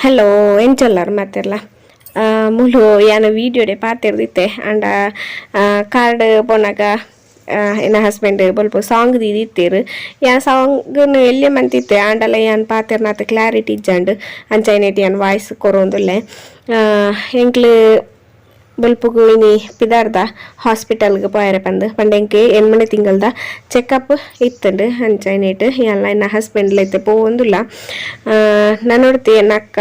Hello, ಎಂಚೊಲ್ಲರ್ ಮಾತೆರ್ಲ? ಮುಲು ಯಾನ ವೀಡಿಯೋಡೆ ಪಾತೆರ್ದಿತ್ತೆ. ಆಂಡ ಕಾರ್ಡ್ ಪೋನಗ ಎನ್ನ ಹಸ್ಬೆಂಡ್ ಬೊಲ್ಪ ಸಾಂಗ್ ದೀದಿತ್ತೆರ್. ಯಾನ್ ಸಾಂಗ್ನ್ ಎಲ್ಯ ಮಂತಿತ್ತೆ, ಆಂಡಲ ಯಾನ್ ಪಾತೆರ್ನಾತ್ ಕ್ಲಾರಿಟಿ ಇಜ್ಜಾಂಡ್. ಅಂಚೈನೆಟ್ ಯಾನ್ ವಾಯ್ಸ್ ಕೊರೊಂದುಲ್ಲೆ. ಎಂಕ್ಲು ಬೊಲ್ಪುಗು ಇನಿ ಪಿದಾರ್ದ ಹಾಸ್ಪಿಟಲ್ಗ್ ಪೋಯರೆ ಪಂದ್. ಪಂಡ ಎಂಕ್ ಎಣ್ಮನೆ ತಿಂಗಲ್ದ ಚೆಕಪ್ ಇತ್ತುಂಡು. ಅಂಚೈನೆಟ್ ಯಾನ್ಲ ಎನ್ನ ಹಸ್ಬೆಂಡ್ಲ ಇತ್ತೆ ಪೋವೊಂದುಲ್ಲ. ನನೊರ್ತಿ ಎನ್ನ ಅಕ್ಕ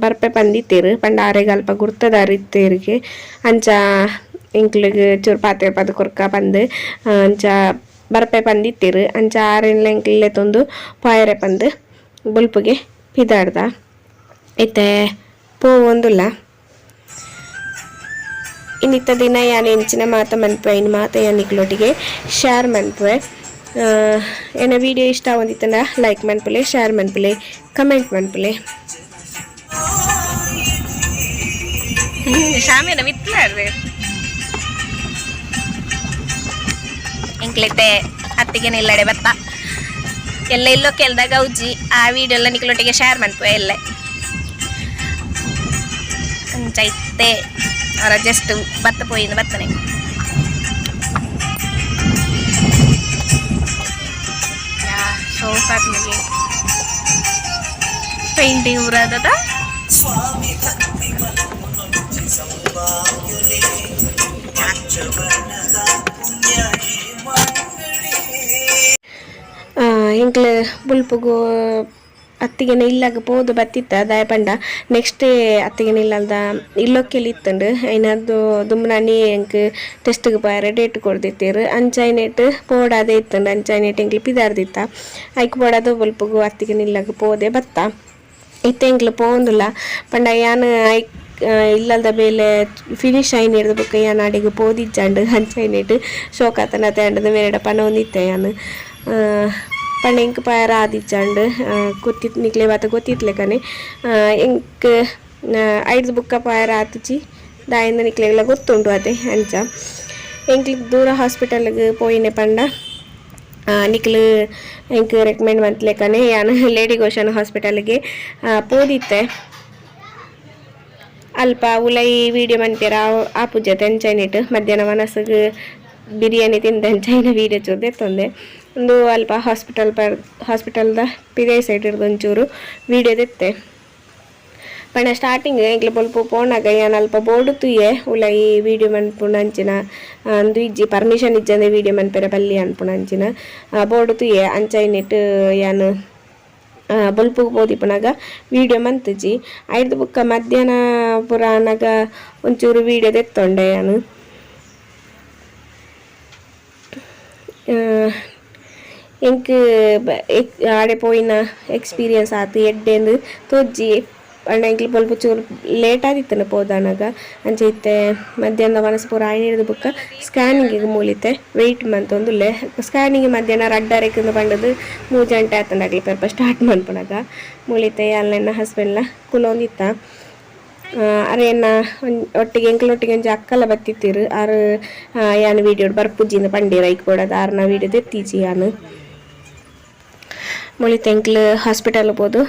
ಬರ್ಪೆ ಪಂದಿತ್ತೆರ್. ಪಂಡ ಆರೆಗ್ ಅಲ್ಪ ಗುರ್ತದಾರ್ ಇತ್ತೆರ್ಗೆ. ಅಂಚ ಎಂಕ್ಲೆಗ್ ಚೂರು ಪಾತೆರ್ಪದ್ ಕೊರ್ಕ ಪಂದ್ ಅಂಚ ಬರ್ಪೆ ಪಂದಿತ್ತೆರ್. ಅಂಚ ಆರೆನ್ಲ ಎಂಕ್ಲೆ ಲೆತೊಂದು ಪೋಯರೆ ಪಂದ್ ಬೊಲ್ಪುಗೆ ಪಿದಾಡ್ದ. ಇತ್ತೆ ಪೋವೊಂದುಲ್ಲ. ಇನ್ನಿತ್ತ ದಿನ ಯಾನ್ ಎಂಚಿನ ಮಾತ ಮನ್ಪುವೆ, ಐನ್ ಮಾತ ಯಾನ್ ನಿಕ್ಲೊಟ್ಟಿಗೆ ಶೇರ್ ಮನ್ಪುವೆ. ಎನ್ನ ವಿಡಿಯೋ ಇಷ್ಟ ಆವೊಂದಿತ್ತಂಡ ಲೈಕ್ ಮನ್ಪುಲೆ, ಶೇರ್ ಮನ್ಪುಲೆ, ಕಮೆಂಟ್ ಮನ್ಪುಲೆ. ಶಾಮಿನ ಮಿತ್ಲಾರ್ದೆ ಎಂಕ್ಲೈತೆ ಅತ್ತಿಗೆ ನಿಲ್ಲಡೆ ಬತ್ತ ಎಲ್ಲ ಇಲ್ಲೋ ಕೆಲ್ದಾಗ ಗೌಜಿ. ಆ ವಿಡಿಯೋ ಎಲ್ಲ ನಿಕ್ಲೊಟ್ಟಿಗೆ ಶೇರ್ ಮನ್ಪುವೆ ಎಲ್ಲ. ಅಂಚ ಇತ್ತೆ ಅವರ ಜಸ್ಟ್ ಬತ್ತ ಪೋಯಿಂದ ಬತ್ತನೆ. ಶೋಕ್ ಆತ್ಮಗೆ ಪೇಂಟಿಂಗ್ ಊರಾದದ. ಎಂಕ್ಲು ಬೊಲ್ಪುಗು ಅತ್ತಿಗೆನ ಇಲ್ಲಗ್ ಪೋದು ಬತ್ತಿತ್ತ. ದಾಯೆ ಪಂಡ ನೆಕ್ಸ್ಟ್ ಡೇ ಅತ್ತಿಗೆನ ಇಲ್ಲಲ್ದ ಇಲ್ಲೊಕ್ಕೆಲ್ ಇತ್ತುಂಡು. ಐನದ್ದು ದುಂಬುನಾನಿ ಎಂಕ್ ಟೆಸ್ಟ್ಗ್ ಪೋಯರೆ ಡೇಟ್ ಕೊರ್ದಿತ್ತೆರ್. ಅಂಚ ಐನೆಟ್ ಪೋಡಾದೆ ಇತ್ತುಂಡು. ಅಂಚ ಐನೆಟ್ ಎಂಕ್ಲು ಪಿದಾರ್ದಿತ್ತ. ಐಕ್ ಬೋಡಾದ್ ಬೊಲ್ಪುಗು ಅತ್ತಿಗೆನ ಇಲ್ಲಗ್ ಪೋದೆ ಬತ್ತ. ಇತ್ತೆ ಎಂಕ್ಲು ಪೋವೊಂದುಲ್ಲ. ಪಂಡ ಯಾನ್ ಐಕ್ ಇಲ್ಲಲ್ದ ಬೇಲೆ ಫಿನಿಶ್ ಆಯಿನೆರ್ದ್ ಬೊಕ್ಕ ಯಾನ್ ಅಡೆಗ್ ಪೋದಿಜ್ಜಾಂಡ್. ಅಂಚ ಐನೆಟ್ ಶೋಕಾತನತೆ ಆಂಡದ ಮೇರೆಡ ಪನೊಂದಿತ್ತೆ ಯಾನ್. ಪಂಡ ಎಂಕ್ ಪೋಯೆರೆ ಆದಿಜ್ಜಾಂಡ್. ಗೊತ್ತಿತ್ತು ನಿಕ್ಲೆ ಮಾತ ಗೊತ್ತಿತ್ಲೆಕನೆ ಎಂಕ್ ಐಡ್ದ್ ಬೊಕ್ಕ ಪೋಯೆರೆ ಆತಿಜಿ. ದಾಯೆಂದ್ ನಿಕ್ಲೆಗ್ಲ ಗೊತ್ತುಂಡು ಅತೆ. ಅಂಚ ಎಂಕ್ಲೆಗ್ ದೂರ ಹಾಸ್ಪಿಟಲ್ಗ್ ಪೋಯಿನೆ ಪಂಡ ನಿಕ್ಲು ಎಂಕ್ ರೆಕಮೆಂಡ್ ಮಂತ್ಲೆಕನೆ ಯಾನ್ ಲೇಡಿ ಗೋಷನ್ ಹಾಸ್ಪಿಟಲ್ಗೆ ಪೋದಿತ್ತೆ. ಅಲ್ಪ ಉಲಯಿ ವೀಡಿಯೋ ಮನ್ಪೆರ ಆಪುಜತೆ. ಅಂಚೈನೆಟ್ ಮಧ್ಯಾಹ್ನ ವನಸ್ಗ್ ಬಿರಿಯಾನಿ ತಿಂದೆ. ಅಂಚೈನ ವೀಡಿಯೋ ಚೂರು ದೆತ್ತೊಂದೆ. ಉಂದು ಅಲ್ಪ ಹಾಸ್ಪಿಟಲ್ ಪರ್ ಹಾಸ್ಪಿಟಲ್ದ ಪಿದಯಿ ಸೈಡ್ ಒಂಚೂರು ವೀಡಿಯೋ ದೆತ್ತೆ. ಪಂಡ ಸ್ಟಾರ್ಟಿಂಗ್ ಎಂಕ್ಲೆ ಬೊಲ್ಪು ಪೋನಗ ಯಾನ್ ಅಲ್ಪ ಬೋರ್ಡ್ ತೂಯೆ, ಉಲಯಿ ವೀಡಿಯೋ ಮನ್ಪುನ ಅಂಚಿನ ಅಂದು ಇಜ್ಜಿ, ಪರ್ಮಿಷನ್ ಇಜ್ಜಂದೆ ವೀಡಿಯೋ ಮನ್ಪೆರೆ ಬಲ್ಲಿ ಅನ್ಪುನ ಅಂಚಿನ ಬೋರ್ಡ್ ತೂಯೆ. ಅಂಚೈನೆಟ್ ಯಾನ್ ಬೊಲ್ಪುಗು ಪೋದಿಪ್ಪುನಗ ವೀಡಿಯೋ ಮಂತುಜಿ. ಐಡ್ದ್ ಬೊಕ್ಕ ಮಧ್ಯಾಹ್ನ ಪೂರ ಆನಗ ಒಂಚೂರು ವೀಡಿಯೋ ದೆತ್ತೊಂಡೆ ಯಾನ್. ಎಂಕ್ ಆಡೆ ಪೋಯಿನ ಎಕ್ಸ್ಪೀರಿಯನ್ಸ್ ಆತ್ ಎಡ್ಡೆಂದ್ ತೋಜ್ಜಿ. ಪಂಡ ಎಂಕ್ಲೆ ಬೊಲ್ಪ ಚೂರು ಲೇಟ್ ಆದಿತ್ತುಂಡು ಪೋದಾನಗ. ಅಂಚ ಇತ್ತೆ ಮಧ್ಯಾಹ್ನದ ವನಸ್ ಪೂರ ಆಯಿನೆರ್ದ್ ಬೊಕ್ಕ ಸ್ಕ್ಯಾನಿಂಗ್ ಮೂಲಿತ್ತೆ ವೆಯ್ಟ್ ಮಂತೊಂದುಲ್ಲೆ. ಸ್ಕ್ಯಾನಿಂಗ್ ಮಧ್ಯಾಹ್ನ ರಡ್ಡರೆಕ್ ಪಂಡುದು 3 ಗಂಟೆ ಆತುಂಡು ಅಗ್ಲ್ ಪೆರ್ಪ ಸ್ಟಾರ್ಟ್ ಮನ್ಪುನಗ. ಮೂಲಿತ್ತೆ ಯಾನ್ಲ ಎನ್ನ ಹಸ್ಬೆಂಡ್ಲ ಕುಲೊಂದಿತ್ತ. ಅರೆನ ಒಟ್ಟಿಗೆ ಎಂಕ್ಲೊಟ್ಟಿಗೆ ಒಂಜಿ ಅಕ್ಕಲ ಬತ್ತಿತ್ತೆರ್. ಆರ್ ಯಾನ್ ವೀಡಿಯೋಡ್ ಬರ್ಪುಜ್ಜಿಂದ್ ಪಂಡೆರ್. ಐಕ್ ಬೋಡಾದ್ ಆರ್ನ ವೀಡಿಯೋ ದೆತ್ತಿಜಿ ಯಾನ್. ಮುಳಿತ ಎಂಕ್ಲು ಹಾಸ್ಪಿಟಲ್ ಪೋದು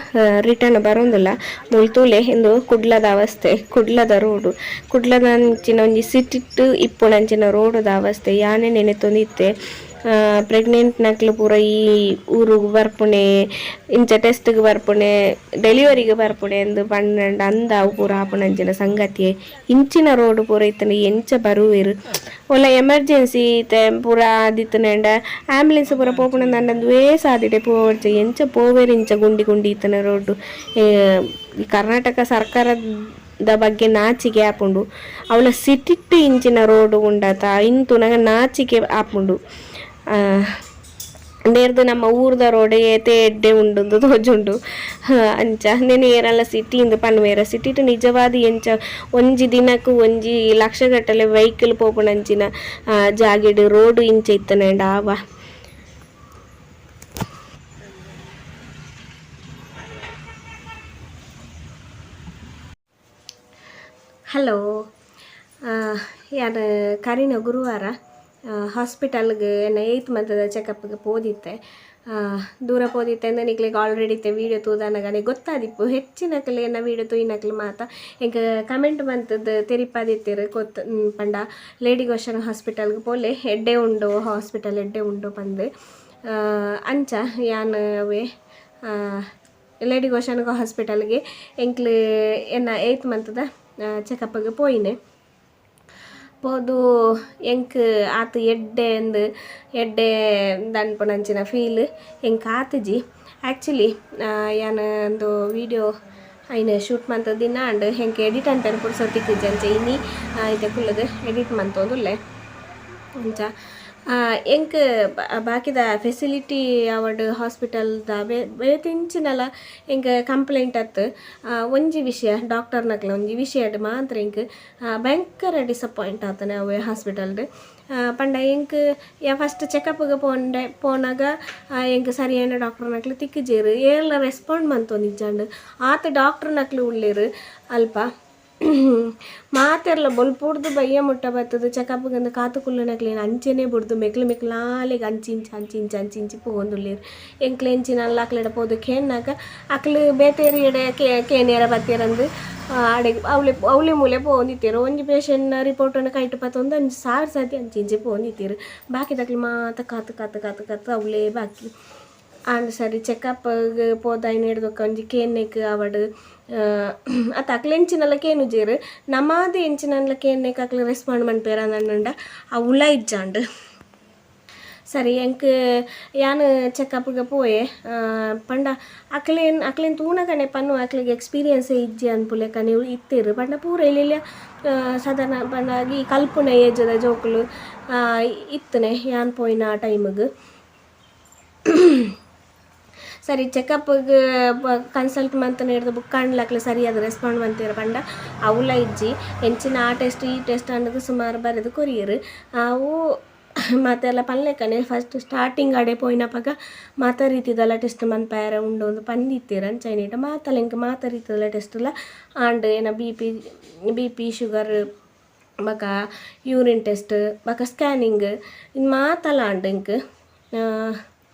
ರಿಟರ್ನ್ ಬರೋಂದುಲ್ಲ. ಮುಲ್ ತೂಲೆ, ಇಂದು ಕುಡ್ಲದ ಅವಸ್ಥೆ, ಕುಡ್ಲದ ರೋಡು. ಕುಡ್ಲದ ಅಂಚಿನ ಒಂಜಿ ಸಿಟಿಟ್ ಇಪ್ಪುನಂಚಿನ ರೋಡುದ ಅವಸ್ಥೆ ಯಾನೆ ನೆನೆತೊಂದಿತ್ತೆ. ಪ್ರೆಗ್ನೆಂಟ್ ನಕ್ಲು ಪೂರ ಈ ಊರುಗು ಬರ್ಪುನೆ, ಇಂಚ ಟೆಸ್ಟ್ಗ್ ಬರ್ಪುನೆ, ಡೆಲಿವರಿಗೆ ಬರ್ಪುನೆ ಅಂದ್ ಪಂಡ ಅಂದ ಅವು ಪೂರ ಆಪುನಂಚಿನ ಸಂಗತಿ. ಇಂಚಿನ ರೋಡ್ ಪೂರ ಇತ್ತ್ಂಡ ಎಂಚ ಬರುವೆರ್? ಒಲ್ಲ ಎಮರ್ಜೆನ್ಸಿ ಇತ್ತೆ ಪೂರ ಆದಿತ್ತ್ಂಡ ಆಂಬ್ಯುಲೆನ್ಸ್ ಪೂರ ಪೋಪುನ ಅಂದುವೇ ಸಾದಿಡೆ ಪೋವೊಡ್ಚಿ. ಎಂಚ ಪೋವೆರ್ ಇಂಚ ಗುಂಡಿ ಗುಂಡಿ ಇತ್ತಿನ ರೋಡ್? ಈ ಕರ್ನಾಟಕ ಸರ್ಕಾರದ ಬಗ್ಗೆ ನಾಚಿಕೆ ಆಪುಂಡು. ಅವ್ಲ ಸಿಟಿಟ್ ಇಂಚಿನ ರೋಡ್ ಉಂಡತ, ಐನ್ ತೂನಗ ನಾಚಿಕೆ ಆಪುಂಡು. ನೇರ್ದ್ ನಮ್ಮ ಊರ್ದ ರೋಡ್ ಏತೆ ಎಡ್ಡೆ ಉಂಡುಂದು ತೋಜುಂಡು. ಅಂಚ ನೆನೆ ಏರಲ ಸಿಟಿ ಇಂದ್ ಪನ್ಪೆರ್. ಸಿಟಿಟ್ ನಿಜವಾದ್ ಎಂಚ ಒಂಜಿ ದಿನಕ್ ಒಂಜಿ ಲಕ್ಷ ಗಟ್ಟಲೆ ವೆಹಿಕಲ್ ಪೋಪುನಂಚಿನ ಜಾಗೆಡ್ ರೋಡ್ ಇಂಚ ಇತ್ತುಂಡ ಆವ? ಹಲೋ, ಯಾನ್ ಕರಿನ ಗುರುವಾರ ಹಾಸ್ಪಿಟಲ್ಗ್ ಎನ್ನ ಏಯ್ತ್ ಮಂತ್ದ ಚೆಕಪ್ಗ್ ಪೋದಿತ್ತೆ. ದೂರ ಪೋದಿತ್ತೆ ನಿಕ್ಲೆಗ್ ಆಲ್ರೆಡಿ ಇತ್ತೆ ವೀಡಿಯೋ ತೂದಾನಗನೆ ಗೊತ್ತಾದಿಪ್ಪು. ಹೆಚ್ಚಿನಕಲೆ ಎನ್ನ ವೀಡಿಯೋ ತೂಯಿನಕ್ಲು ಮಾತ ಎಂಕ್ ಕಮೆಂಟ್ ಮಂತುದು ತೆರಿಪಾದಿತ್ತೆರ್ ಕೊತ್ ಪಂಡ ಲೇಡಿ ಗೋಷನ್ ಹಾಸ್ಪಿಟಲ್ಗೆ ಪೋಲೆ, ಎಡ್ಡೆ ಉಂಡು ಹಾಸ್ಪಿಟಲ್, ಎಡ್ಡೆ ಉಂಡು ಪಂದ್. ಅಂಚ ಯಾನ್ ಅವೇ ಲೇಡಿ ಗೋಷನ್ ಹಾಸ್ಪಿಟಲ್ಗೆ ಎಂಕ್ಲು ಎನ್ನ ಏಯ್ತ್ ಮಂತ್ದ ಚೆಕಪ್ಗೆ ಪೋಯಿನೆ. ಪೋದು ಎಂಕ್ ಆತ್ ಎಡ್ಡೆ ಅಂದ್ ಎಡ್ಡೆ ದನ್ಪುನಂಚಿನ ಫೀಲ್ ಎಂಕ್ ಆತಿಜಿ. ಆ್ಯಕ್ಚುಲಿ ಯಾನ್ ಉಂದು ವೀಡಿಯೋ ಐನ್ ಶೂಟ್ ಮಂತುದಿನ ಆಂಡ್, ಎಂಕ್ ಎಡಿಟ್ ಅಂತೆನ್ ಪುರ್ಸೊತ್ತು ತಿಕ್ಕುಜಿ. ಅಂಚ ಇನಿ ಇತ್ತೆ ಕುಲ್ಲುದು ಎಡಿಟ್ ಮಂತೊಂದುಲ್ಲೆ. ಅಂಚ ಎಂಕ್ ಬಾಕಿದ ಫೆಸಿಲಿಟಿ ಆವಡ್, ಹಾಸ್ಪಿಟಲ್ದ ಬೇತೆ ಎಂಚಿನಲ ಎಂಕ್ ಕಂಪ್ಲೇಂಟ್ ಅತ್ತ್. ಒಂಜಿ ವಿಷಯ, ಡಾಕ್ಟರ್ನಕ್ಲ ಒಂಜಿ ವಿಷಯಡ್ ಮಾತ್ರ ಎಂಕ್ ಭಯಂಕರ ಡಿಸಪಾಯಿಂಟ್ ಆತನೆ ಅವೇ ಹಾಸ್ಪಿಟಲ್ಡ್. ಪಂಡ ಎಂಕ್ ಯಾ ಫಸ್ಟ್ ಚೆಕಪ್ಗೆ ಪೋಂಡೆ, ಪೋನಾಗ ಎಂಕ್ ಸರಿಯಾಯಿನ ಡಾಕ್ಟರ್ನಕ್ಲು ತಿಕ್ಕಿಜೆರ್, ಏರ್ಲ ರೆಸ್ಪಾಂಡ್ ಮಂತೊಂದಿಜ್ಜಂಡ್. ಆತ್ ಡಾಕ್ಟರ್ನಕ್ಲು ಉಲ್ಲೆರ್ ಅಲ್ಪ, ಮಾತೆರ್ಲ ಬೊಲ್ಪುಡ್ದು ಬಯ್ಯ ಮುಟ್ಟ ಬತ್ತುದು ಚೆಕಪ್ಗಂದು ಕಾತು ಕುಲ್ಲುನಕ್ಲೆನ್ ಅಂಚೆನೆ ಬುಡ್ದು ಮೆಕ್ಲು ಮೆಕ್ಲಾಲೆಗ್ ಅಂಚಿ ಇಂಚಿ ಅಂಚಿ ಇಂಚಿ ಅಂಚಿ ಇಂಚಿ ಪೋವೊಂದುಲ್ಲೆರ್. ಎಂಕ್ಲು ಎಂಚಿನಲ್ಲ ಅಕ್ಲೆಡ ಪೋದು ಕೇನ್ನಗ ಅಕ್ಲು ಬೇತೆ ಏರಿಯಡೆ ಕೇನ್ಯರ ಬತ್ತೆರಂದು ಆಡೆಗ್ ಅವ್ಲೆ ಅವ್ಲೆ ಮೂಲೆ ಪೋವೊಂದಿತ್ತೆರ್. ಒಂಜಿ ಪೇಷಂಟ್ನ ರಿಪೋರ್ಟನ್ನು ಕೈಟ್ ಪತ್ತೊಂದು ಅಂಚಿ ಸಾವಿರ ಸರ್ತಿ ಅಂಚಿ ಇಂಚಿ ಪೋವೊಂದಿತ್ತೆರ್. ಬಾಕಿದಕ್ಲು ಮಾತ ಕಾತು ಕಾತು ಕಾತು ಕಾತು ಅವ್ಲೇ ಬಾಕಿ ಆಂಡ್. ಸರಿ, ಚೆಕಪ್ಗ್ ಪೋದು ಐನೆಡ್ದ್ ಒಂಜಿ ಕೇನ್ನೆಕ್ ಆವಡ್ ಅತ್ತ ಅಕ್ಲು ಎಂಚಿನಲ ಕೇನುಜೆರ್, ನಮಾದ್ ಎಂಚಿನಲ ಕೇನ್ನೆಕ್ ಅಕ್ಲು ರೆಸ್ಪಾಂಡ್ ಮನ್ಪೆರ್ ಅಂದಂಡ ಅವುಲ ಇಜ್ಜಾಂಡ್. ಸರಿ, ಎಂಕ್ ಯಾನ್ ಚೆಕಪ್ಗೆ ಪೋಯೆ. ಪಂಡ ಅಕ್ಲೆನ್ ಅಕ್ಲೆನ್ ತೂನಗನೆ ಪನ್ನು ಅಕ್ಲೆಗ್ ಎಕ್ಸ್ಪೀರಿಯನ್ಸ್ ಇಜ್ಜಿ ಅನ್ಪುಲೆಕನೆ ಇತ್ತೆರ್. ಪಂಡ ಪೂರ ಎಲ್ಯ ಸಾಧಾರಣ ಪಂಡ ಈ ಕಲ್ಪುನ ಏಜ್ದ ಜೋಕುಲು ಇತ್ತನೆ ಯಾನ್ ಪೋಯಿನ ಆ ಟೈಮ್ಗ್. ಸರಿ, ಚೆಕಪ್ಗ್ ಕನ್ಸಲ್ಟ್ ಮಂತುನ ಬುಕ್ಕ ಆಂಡ್ಲ ಸರಿಯಾದ ರೆಸ್ಪಾಂಡ್ ಮಂತೆರ್ ಪಂಡ ಅವುಲ ಇಜ್ಜಿ. ಎಂಚಿನ ಆ ಟೆಸ್ಟ್ ಈ ಟೆಸ್ಟ್ ಅಂಡದು ಸುಮಾರು ಬರೆದು ಕೊರಿಯೆರ್. ಅವು ಮಾತೆರ್ಲ ಪನ್ಲೆಕನೆ ಫಸ್ಟ್ ಸ್ಟಾರ್ಟಿಂಗ್ ಅಡೆ ಪೋಯಿನಪಗ ಮಾತ ರೀತಿದಲ ಟೆಸ್ಟ್ ಮನ್ಪಾಯೆರೆ ಉಂಡು ಅಂದ್ ಪಂದಿತ್ತೆರ್. ಅಂಚ ಮಾತಲ ಎಂಕ್ ಮಾತ ರೀತಿದಲ ಟೆಸ್ಟ್ಲ ಆಂಡ್. ಏನ ಬಿ ಪಿ, ಶುಗರ್, ಬೊಕ ಯೂರಿನ್ ಟೆಸ್ಟ್, ಬೊಕ ಸ್ಕ್ಯಾನಿಂಗ್, ಇಂದ್ ಮಾತಲ ಆಂಡ್ ಎಂಕ್.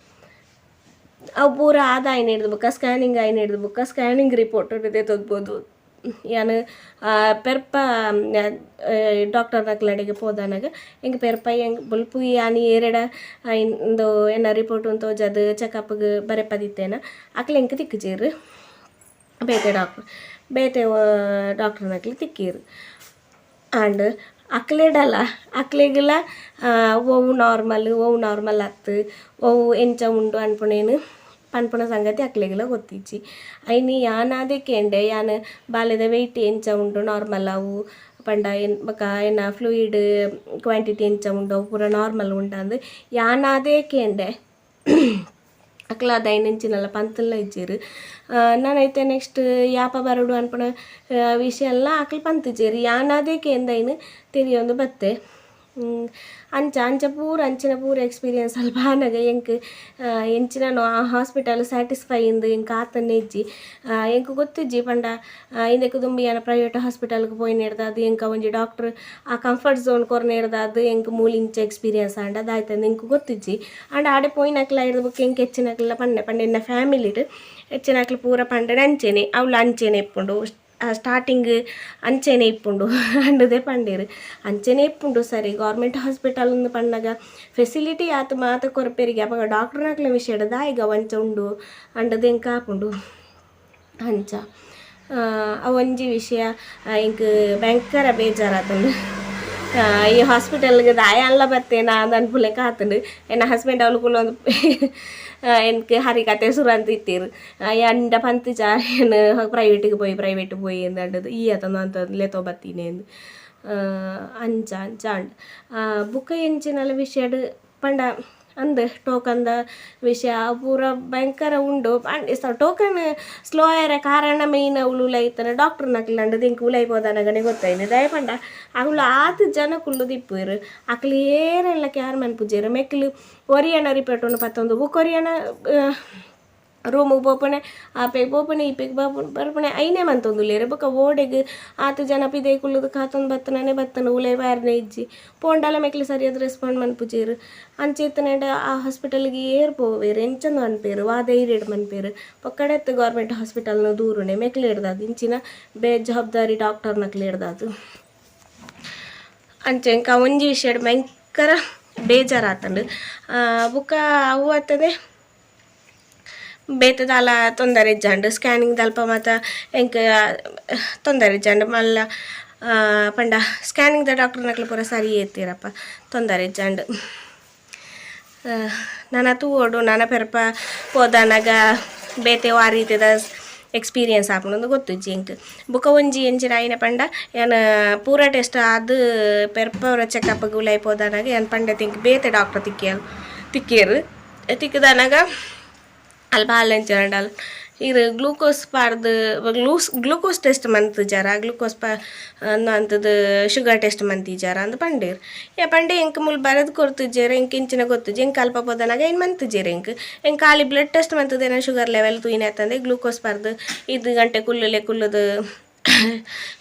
ಅವು ಪೂರ ಆದಾಯಿನೆಡ್ದ್ ಬೊಕ, ಸ್ಕ್ಯಾನಿಂಗ್ ಆಯಿನೆಡ್ದ್ ಬೊಕ, ಸ್ಕ್ಯಾನಿಂಗ್ ರಿಪೋರ್ಟ್ ದೆತೊಂದು ಯಾನ್ ಪೆರ್ಪ ಡಾಕ್ಟರ್ನಕ್ಲೆಡೆಗ್ ಪೋದಾನಗ ಎಂಕ್ ಪೆರ್ಪ ಎಂಕ್ ಬೊಲ್ಪು ಯಾನ್ ಏರೆಡ ಇಂದು ಎನ್ನ ರಿಪೋರ್ಟ್ ತೋಜಾದ್ ಚೆಕಪ್ಗ್ ಬರೆಪದಿತ್ತೇನ, ಅಕ್ಲ್ ಎಂಕ್ ತಿಕ್ಕುಜೆರ್. ಬೇತೆ ಡಾಕ್ಟ್ರ್, ಬೇತೆ ಡಾಕ್ಟರ್ನಕ್ಲು ತಿಕ್ಕಿಯೆರ್. ಆಂಡ್ ಅಕ್ಲೆಡಲ ಅಕ್ಲೆಗ್ಲ ಒವು ನಾರ್ಮಲ್, ಒವು ನಾರ್ಮಲ್ ಅತ್ತ್, ಒವು ಎಂಚ ಉಂಡು ಅನ್ಪುನೇನ್ ಪನ್ಪುನ ಸಂಗತಿ ಅಕ್ಲೆಗ್ಲ ಗೊತ್ತಿಜ್ಜಿ. ಐನ್ ಯಾನಾದೆ ಕೇಂಡೆ, ಯಾನ್ ಬಾಲೆದ ವೆಯ್ಟ್ ಎಂಚ ಉಂಡು, ನಾರ್ಮಲ್ ಅವು ಪಂಡ ಎನ್ ಬೊಕ ಎನ್ನ ಫ್ಲೂಯಿಡ್ ಕ್ವಾಂಟಿಟಿ ಎಂಚ ಉಂಡು, ಅವು ಪೂರ ನಾರ್ಮಲ್ ಉಂಡಾಂದ್ ಯಾನಾದೆ ಕೇಂಡೆ. ಅಕ್ಲ ದಾಯೆ ಎಂಚಿನಲ ಪಂತುಲ ಇಜ್ಜೆರ್. ನನ ಇತ್ತೆ ನೆಕ್ಸ್ಟ್ ಯಾಪ ಬರೊಡು ಅನ್ಪುನ ವಿಷಯ ಎಲ್ಲ ಅಕ್ಲು ಪಂತುಜೆರ್. ಯಾನಾದೆ ಕೇಂದ್ ಐನ್ ತೆರಿಯೊಂದು ಬತ್ತೆ. ಅಂಚ ಅಂಚ ಪೂರ ಅಂಚಿನ ಪೂರ ಎಕ್ಸ್ಪೀರಿಯನ್ಸ್ ಅಲ್ಪ ಆನಗ ಎಂಕ್ ಎಂಚಿನನೋ ಆ ಹಾಸ್ಪಿಟಲ್ ಸ್ಯಾಟಿಸ್ಫೈ ಇಂದ್ ಎಂಕ್ ಆತನೆ ಇಜ್ಜಿ. ಎಂಕ್ ಗೊತ್ತಿಜ್ಜಿ, ಪಂಡ ಇಂದೆಕ್ ದುಂಬು ಯಾನ್ ಪ್ರೈವೇಟ್ ಹಾಸ್ಪಿಟಲ್ಗೆ ಪೋಯಿನೆಡ್ದಾದ್ ಎಂಕ್ ಒಂಜಿ ಡಾಕ್ಟ್ರ್ ಆ ಕಂಫರ್ಟ್ ಝೋನ್ ಕೊರ್ನೆಡ್ದಾದ್ ಎಂಕ್ ಮೂಲು ಇಂಚ ಎಕ್ಸ್ಪೀರಿಯನ್ಸ್ ಆಂಡ ದಾಯ್ತಂದ್ ಎಂಕ್ ಗೊತ್ತಿಜ್ಜಿ. ಆಂಡ ಆಡೆ ಪೋಯಿನಕ್ಲ ಐಡ್ದ್ ಬೊಕ್ಕ ಎಂಕ್ ಹೆಚ್ಚಿನಕ್ಲ ಪಂಡೆ, ಪಂಡ ಎನ್ನ ಫ್ಯಾಮಿಲಿಡ್ ಹೆಚ್ಚಿನಕ್ಲು ಪೂರ ಪಂಡೆರ್ ಅಂಚೆನೆ, ಅವ್ಲು ಅಂಚೆನೆ ಇಪ್ಪುಂಡು, ಸ್ಟಾರ್ಟಿಂಗ್ ಅಂಚೆನೆ ಇಪ್ಪುಂಡು ಅಂಡುದೇ ಪಂಡೆರ್. ಅಂಚೆನೆ ಇಪ್ಪುಂಡು. ಸರಿ, ಗೌರ್ಮೆಂಟ್ ಹಾಸ್ಪಿಟಲ್ ಅಂದ್ ಪನ್ನಗ ಫೆಸಿಲಿಟಿ ಆತ್ ಮಾತ ಕೊರ್ಪೆರಿಗೆ, ಅಪಗ ಡಾಕ್ಟ್ರ್ನಕ್ಲೆ ವಿಷಯಡ್ ದಾಯೆಗ್ ಅವು ಅಂಚ ಉಂಡು ಅಂಡದ್ ಎಂಕ್ ಆಪುಂಡು. ಅಂಚ ಅವೊಂಜಿ ವಿಷಯ ಎಂಕ್ ಭಯಂಕರ ಬೇಜಾರಾತುಂಡು. ಈ ಹಾಸ್ಪಿಟಲ್ಗೆ ದಾಯೆ ಅಲ್ಲ ಬತ್ತೇನಾ ಅಂದ್ ಅನ್ಪುಲೆಕ ಆತುಂಡು. ಎನ್ನ ಹಸ್ಬೆಂಡ್ ಅವ್ಲು ಕುಲ್ಲೊಂದು ಎಂಕ್ ಹರಿಕತೆ ಸುರು ಅಂತಿತ್ತೆರ್, ಎಂಡ ಪಂತುಜ ಏನ್ ಪ್ರೈವೇಟಿಗೆ ಪೋಯಿ, ಪ್ರೈವೇಟ್ ಪೋಯಿ ಅಂದ್ ಈ ಅತ ಅಂತ ಲೆತೊ ಬತ್ತೀನಿ ಅಂದ್. ಅಂಚ ಅಂಚ ಆಂಡ್. ಬೊಕ ಎಂಚಿನಲ ವಿಷಯಡ್ ಪಂಡ ಅಂದ್ ಟೋಕನ್ದ ವಿಷಯ ಪೂರ ಭಯಂಕರ ಉಂಡು. ಟೋಕನ್ ಸ್ಲೋ ಆಯೆರೆ ಕಾರಣ ಮೇಯ್ನ್ ಅವ್ಲು ಉಲಾಯಿ ಇತ್ತುಂಡ ಡಾಕ್ಟರ್ನಕ್ಲು ಎಂಕ್ ಉಲಾಯಿ ಪೋದಾನಗನೆ ಗೊತ್ತಾಯಿನಿ. ದಾಯೆ ಪಂಡ ಅಕುಲು ಆತ್ ಜನ ಕುಲ್ಲುದು ಇಪ್ಪುವೆರ್, ಅಕ್ಲು ಏರೆನ್ಲ ಕೇರ್ ಮನ್ಪುಜೆರ್. ಮೆಕ್ಲು ಒರಿಯನ ರಿಪೋರ್ಟ್ ಪತ್ತೊಂದು ಬೊಕೊರಿಯನ ರೂಮುಗು ಪೋಪುನೆ, ಆಪೆಗ್ ಪೋಪುನೆ, ಈಪೆಗ್ ಬರ್ಪುನೆ, ಐನೇ ಮಂತೊಂದುಲ್ಲೆರ್. ಬೊಕ ಓಡೆಗ್ ಆತ್ ಜನ ಪಿದಯಿ ಕುಲ್ಲುದು ಕಾತೊಂದು ಬತ್ತನನೆ ಬತ್ತಂಡ್, ಉಲಯಿ ಬಾರ್ನೆ ಇಜ್ಜಿ. ಪೋಂಡಲ ಮೆಕ್ಲ್ ಸರಿಯಾದ್ ರೆಸ್ಪಾಂಡ್ ಮನ್ಪುಜೆರ್. ಅಂಚ ಇತ್ತುಂಡ ಆ ಹಾಸ್ಪಿಟಲ್ಗ್ ಏರ್ ಪೋವೆರ್, ಎಂಚಂದ್ ಪನ್ಪೆರ್, ವಾ ಧೈರ್ಯಡ್ ಮನ್ಪೆರ್? ಪೊಕ್ಕಡೆ ಗೌರ್ಮೆಂಟ್ ಹಾಸ್ಪಿಟಲ್ನ್ ದೂರುನೆ ಮೆಕ್ಲೆಡ್ದಾದ್, ಇಂಚಿನ ಬೇಜವಾಬ್ದಾರಿ ಡಾಕ್ಟರ್ನಕ್ಲೆಡ್ದಾದ್. ಅಂಚ ಎಂಕ್ ಆ ಒಂಜಿ ವಿಷಯಡ್ ಭಯಂಕರ ಬೇಜಾರಾತುಂಡು. ಬೊಕ ಅವು ಅತ್ತದೆ ಬೇತೆ ದಾಲ ತೊಂದರೆ ಇಜ್ಜಾಂಡ್. ಸ್ಕ್ಯಾನಿಂಗ್ ದಲ್ಪ ಮಾತ ಎಂಕ್ ತೊಂದರೆ ಇಜ್ಜಾಂಡ್. ಮಲ್ಲ ಪಂಡ ಸ್ಕ್ಯಾನಿಂಗ್ ದ ಡಾಕ್ಟರ್ನಕ್ಲು ಪೂರ ಸರಿ ಇತ್ತೆರಪ್ಪ, ತೊಂದರೆ ಇಜ್ಜಾಂಡ್. ನನ ತೂವೊಡು, ನನ ಪೆರ್ಪ ಪೋದಾನಗ ಬೇತೆ ವಾ ರೀತಿದ ಎಕ್ಸ್ಪೀರಿಯನ್ಸ್ ಆಪುಂಡು ಗೊತ್ತುಜ್ಜಿ ಎಂಕ್. ಬೊಕ ಒಂಜಿ ಎಂಚಿನ ಆಯಿನ ಪಂಡ, ಯಾನ್ ಪೂರ ಟೆಸ್ಟ್ ಆದ್ ಪೆರ್ಪ ಚೆಕಪ್ಗ್ ಉಲಾಯಿ ಪೋದಾನಗ ಯಾನ್ ಪಂಡೆ ಎಂಕ್ ಬೇತೆ ಡಾಕ್ಟರ್ ತಿಕ್ಕಿಯೆರ್. ತಿಕ್ಕುದಾನಗ ಅಲ್ಪ ಆಲ್ ಎಂಚ ಪಂಡಲ್, ಇರ್ ಗ್ಲೂಕೋಸ್ ಪಾಡ್ದ್ ಗ್ಲೂಕೋಸ್ ಟೆಸ್ಟ್ ಮಂತುಜಾರ, ಗ್ಲೂಕೋಸ್ ಪ ಅಂತದ್ ಶುಗರ್ ಟೆಸ್ಟ್ ಮಂತಿಜಾರ ಅಂದ್ ಪಂಡೆರ್. ಯಾ ಪಂಡೆ, ಎಂಕ್ ಮೂಲು ಬರೆದ್ ಕೊರ್ತುಜೆರ್, ಎಂಕ್ ಇಂಚಿನ ಗೊತ್ತುಜಿ, ಎಂಕ್ ಅಲ್ಪ ಪೋದನಗ ಐನ್ ಮಂತುಜೆರ್. ಎಂಕ್ ಎಂಕ್ ಖಾಲಿ ಬ್ಲಡ್ ಟೆಸ್ಟ್ ಮಂತುದೇನ, ಶುಗರ್ ಲೆವೆಲ್ ತೂಯಿನ ಅತ್ತಂದೆ ಗ್ಲೂಕೋಸ್ ಪರ್ದ್ 5 ಗಂಟೆ ಕುಲ್ಲುಲೆ ಕುಲ್ಲುದು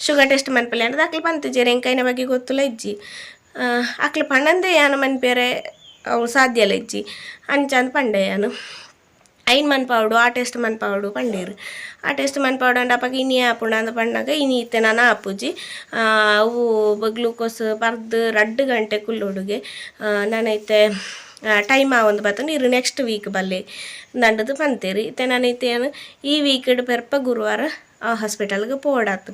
ಶುಗರ್ ಟೆಸ್ಟ್ ಮನ್ಪಲೆ ಅಂದ್ ಅಕ್ಲು ಪಂತುಜೆರ್. ಎಂಕ್ ಐನ ಬಗ್ಗೆ ಗೊತ್ತುಲ ಇಜ್ಜಿ. ಅಕ್ಲು ಪನಂದೆ ಯಾನ್ ಮನ್ಪೆರೆ ಅವು ಸಾಧ್ಯಲ ಇಜ್ಜಿ, ಅಂಚ ಅಂದ್ ಪಂಡೆ ಯಾನ್. ಐನ್ ಮನ್ಪಾವೊಡು, ಆ ಟೆಸ್ಟ್ ಮನ್ಪಾವೊಡು ಪಂಡೆರ್. ಆ ಟೆಸ್ಟ್ ಮನ್ಪಾವೊಡು ಅಂಡ ಅಪಗ ಇನಿ ಆಪುಂಡು ಅಂದ್ ಪನ್ನಗ, ಇನಿ ಇತ್ತೆ ನನ ಆಪುಜಿ, ಅವು ಗ್ಲೂಕೋಸ್ ಪರ್ದ್ 2 ಗಂಟೆ ಕುಲ್ಲೊಡುಗೆ, ನನ ಇತ್ತೆ ಟೈಮ್ ಆವೊಂದು ಬತ್ತುಂಡು, ಇರು ನೆಕ್ಸ್ಟ್ ವೀಕ್ ಬಲ್ಲೆ ಅಂದ್ ಪಂತೆರ್. ಇತ್ತೆ ನನ ಇತ್ತೆ ಯಾನ್ ಈ ವೀಕ್ಡ್ ಪೆರ್ಪ ಗುರುವಾರ ಆ ಹಾಸ್ಪಿಟಲ್ಗೆ ಪೋವೊಡಾತು.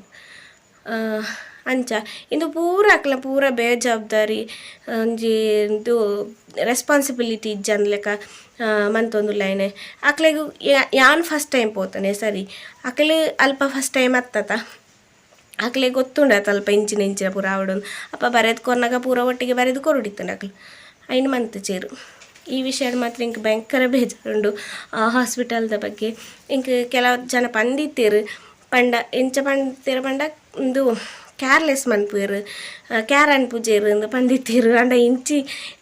ಅಂಚ ಇಂದು ಪೂರ ಅಕ್ಲ್ನ ಪೂರ ಬೇಜವಾಬ್ದಾರಿ, ಒಂಜಿ ಇಂದು ರೆಸ್ಪಾನ್ಸಿಬಿಲಿಟಿ ಇಜ್ಜಂದ್ ಲೆಕ್ಕ ಮಂತೊಂದುಲ್ಲೆನೆ. ಅಕ್ಲೆಗ್ ಯಾನ್ ಫಸ್ಟ್ ಟೈಮ್ ಪೋತನೆ ಸರಿ, ಅಕ್ಲು ಅಲ್ಪ ಫಸ್ಟ್ ಟೈಮ್ ಅತ್ತತ, ಅಕ್ಲೆಗ್ ಗೊತ್ತುಂಡತ ಅಲ್ಪ ಇಂಚಿನ ಇಂಚಿನ ಪೂರ ಆವೊಡು. ಅಪ ಬರೆದ್ ಕೊರ್ನಗ ಪೂರ ಒಟ್ಟಿಗೆ ಬರೆದ್ ಕೊರೊಡಿತ್ತುಂಡು, ಅಕ್ಲು ಐನ್ ಮಂತುಜೆರ್. ಈ ವಿಷಯಡ್ ಮಾತ್ರ ಎಂಕ್ ಭಯಂಕರ ಬೇಜಾರುಂಡು ಆ ಹಾಸ್ಪಿಟಲ್ದ ಬಗ್ಗೆ. ಎಂಕ್ ಕೆಲವು ಜನ ಪಂದಿತ್ತೆರ್, ಪಂಡ ಎಂಚ ಪಂತೆರ್ ಪಂಡ, ಇಂದು ಕೇರ್ಲೆಸ್ ಮನ್ಪುವೆರ್, ಕೇರ್ ಅನ್ಪುಜೆರ್ ಅಂದ್ ಪಂದಿತ್ತೆರ್. ಆಂಡ ಇಂಚಿ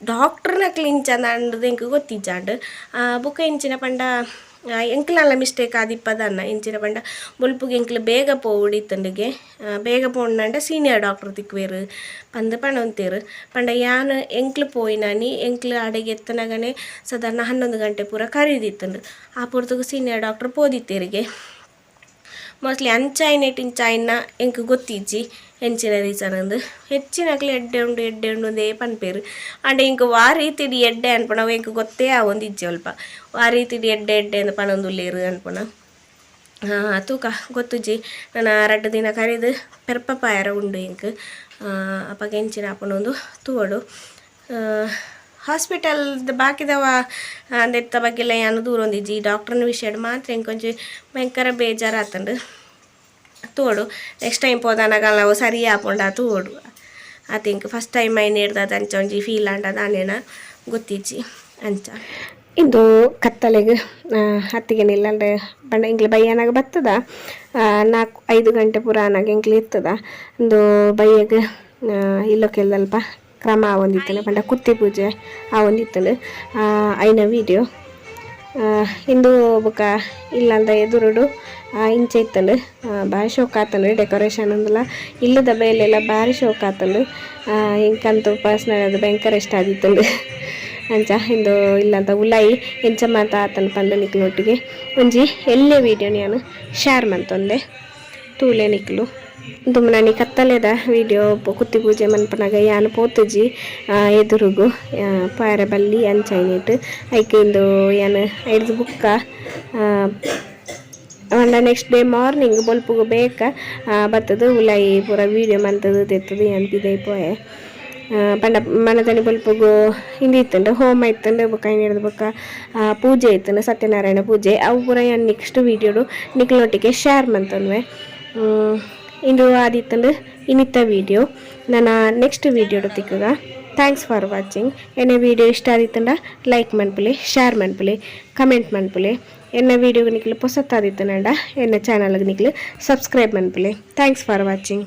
ಡಾಕ್ಟ್ರ್ನಕ್ಲು ಇಂಚ ಅಂದ್ ಎಂಕ್ ಗೊತ್ತಿಜ್ಜಾಂಡ್. ಬೊಕ ಎಂಚಿನ ಪಂಡ, ಎಂಕ್ಲಲ ಮಿಸ್ಟೇಕ್ ಆದಿಪ್ಪದನ್ನ. ಎಂಚಿನ ಪಂಡ, ಬೊಲ್ಪುಗು ಎಂಕ್ಲು ಬೇಗ ಪೋವೊಡಿತ್ತುಂಡುಗೆ. ಬೇಗ ಪೋಂಡಂಡ ಸೀನಿಯರ್ ಡಾಕ್ಟ್ರ್ ತಿಕ್ಕುವೆರ್ ಪಂದ್ ಪನೊಂತೆರ್. ಪಂಡ ಯಾನ್ ಎಂಕ್ಲು ಪೋಯಿನಾನಿ ಎಂಕ್ಲು ಅಡೆಗ್ ಎತ್ತುನಗನೆ ಸಾಧಾರಣ 11 ಗಂಟೆ ಪೂರ ಕರಿದಿತ್ತುಂಡು. ಆ ಪೊರ್ತುಗು ಸೀನಿಯರ್ ಡಾಕ್ಟ್ರ್ ಪೋದಿತ್ತೆರಿಗೆ ಮೋಸ್ಟ್ಲಿ. ಅಂಚ ಆಯ್ನೆಟ್ ಇಂಚ ಆಯ್ನ ಎಂಕ್ ಗೊತ್ತಿಜ್ಜಿ ಎಂಚಿನ ರೀಸನ್ ಅಂದ್. ಹೆಚ್ಚಿನಕ್ಲು ಎಡ್ಡೆ ಉಂಡು, ಎಡ್ಡೆ ಉಂಡು ಅಂದೇ ಪನ್ಪೆರ್. ಆಂಡ ಎಂಕ್ ವಾ ರೀತಿಡ್ ಎಡ್ಡೆ ಅನ್ಪುನವು ಎಂಕ್ ಗೊತ್ತೇ ಆವೊಂದಿಜ್ಜಿ. ಅಲ್ಪ ವಾ ರೀತಿಡ್ ಎಡ್ಡೆ ಎಡ್ಡೆ ಅಂದ್ ಪನೊಂದುಲ್ಲೆರ್ ಅನ್ಪುನ. ತೂಕ, ಗೊತ್ತುಜ್ಜಿ. ನನ 2 ದಿನ ಕರಿದು ಪೆರ್ಪ ಪಾಯರ ಉಂಡು ಎಂಕ್. ಅಪಗ ಎಂಚಿನ ಆಪುಂಡು ತೂವೊಡು. ಹಾಸ್ಪಿಟಲ್ದ ಬಾಕಿದವ ಅಂದೆತ್ತ ಬಗ್ಗೆ ಯಾನ್ ದೂರೊಂದಿಜ್ಜಿ. ಡಾಕ್ಟ್ರನ ವಿಷಯಡ್ ಮಾತ್ರ ಎಂಕ್ ಒಂಜಿ ಭಯಂಕರ ಬೇಜಾರಾತುಂಡು. ತೂವೊಡು, ನೆಕ್ಸ್ಟ್ ಟೈಮ್ ಪೋದಾನಗ ಅವು ಸರಿ ಆಪುಂಡ ತೂವೊಡು. I think first time ಐನ್ ಹಿಡ್ದದ ಅಂಚ ಒಂಜಿ ಫೀಲ್ ಆಂಡ ದಾನೇನ ಗೊತ್ತಿಜ್ಜಿ ಅಂಚ. ಇಂದು ಕತ್ತಲೆಗ್ ಅತ್ತಿಗೆ ಇಲ್ಲಂಡೆ ಪಂಡ ಎಂಕ್ಲೆ ಬಯ್ಯನಾಗ ಬತ್ತದ, 4-5 ಗಂಟೆ ಪೂರ ಆನಗ ಎಂಕ್ಲೆ ಇತ್ತದ. ಇಂದು ಬಯ್ಯಗ್ ಇಲ್ಲೊಕೆಲ್ದಲ್ಪ ಕ್ರಮ ಆವೊಂದಿತ್ತುಂಡು, ಪಂಡ ಕುತ್ತಿ ಪೂಜೆ ಆವೊಂದಿತ್ತುಂಡು, ಐನ ವೀಡಿಯೋ ಇಂದು. ಬೊಕ ಇಲ್ಲಲ್ದ ಎದುರುಡು ಇಂಚ ಇತ್ತುಂಡು. ಬಾರಿ ಶೋಕ್ ಆತುಂಡು ಡೆಕೋರೇಷನ್ ಅಂದಲ, ಇಲ್ಲದ ಬೇಲೆಲ ಬಾರಿ ಶೋಕ್ ಆತುಂಡು. ಎಂಕಂತೂ ಪರ್ಸನಲ್ ಅದು ಭಯಂಕರ ಇಷ್ಟ ಆದಿತ್ತುಂಡು. ಅಂಚ ಇಂದು ಇಲ್ಲದ ಉಲಾಯಿ ಎಂಚ ಮಾತ ಆತುಂಡು ಪಂದ್ ನಿಕ್ಲೊಟ್ಟಿಗೆ ಒಂಜಿ ಎಲ್ಯ ವೀಡಿಯೋನ್ ಯಾನ್ ಶೇರ್ ಮಂತೊಂದೆ, ತೂಲೆ ನಿಕ್ಲು. ದುಂಬುನಾನಿ ಕತ್ತಲೆದ ವೀಡಿಯೋ. ಕುತ್ತಿ ಪೂಜೆ ಮನ್ಪುನಗ ಯಾನ್ ಪೋತುಜಿ ಎದುರುಗು, ಪೋಯರೆ ಬಲ್ಲಿ ಅಂಚ ಐನೆಟ್. ಐಕ್ ಇಂದು ಯಾನ್ ಐಡ್ದ್ ಬುಕ್ಕ ಪಂಡ next day morning ಬೊಲ್ಪುಗು ಬೇಕ ಬತ್ತುದು ಉಲಾಯಿ ಪೂರ ವೀಡಿಯೋ ಮಂತುದು ದೆತ್ತುದು ಯಾನ್ ಪಿದಯಿ ಪೋಯೆ. ಪಂಡ ಮನದನಿ ಬೊಲ್ಪುಗು ಇಂದು ಇತ್ತುಂಡು, ಹೋಮ ಇತ್ತುಂಡು. ಬೊಕ ಐನೆಡ್ದ್ ಬೊಕ್ಕ ಪೂಜೆ ಇತ್ತುಂಡು, ಸತ್ಯನಾರಾಯಣ ಪೂಜೆ. ಅವು ಪೂರ ಯಾನ್ ನೆಕ್ಸ್ಟ್ ವೀಡಿಯೋಡು ನಿಕ್ಲ್ನೊಟ್ಟಿಗೆ ಶೇರ್ ಮಂತೊನ್ವೆ. ಇಂದು ಆದಿತ್ತುಂಡು ಇನಿತ್ತ ವೀಡಿಯೋ. ನನ ನೆಕ್ಸ್ಟ್ ವೀಡಿಯೋಡು ತಿಕ್ಕುಗ. Thanks for watching. ಎನ್ನ ವೀಡಿಯೋ ಇಷ್ಟ ಆದಿತ್ತುಂಡ ಲೈಕ್ ಮನ್ಪುಲೆ, ಶೇರ್ ಮನ್ಪುಲೆ, ಕಮೆಂಟ್ ಮನ್ಪುಲೆ. ಎನ್ನ ವೀಡಿಯೋಗೆ ನಿಕ್ಲು ಪೊಸತ್ತಾದಿತ್ತುಂಡ ಎನ್ನ ಚಾನಲ್ಗೆ ನಿಕ್ಲು ಸಬ್ಸ್ಕ್ರೈಬ್ ಮನ್ಪುಲೆ. Thanks for watching.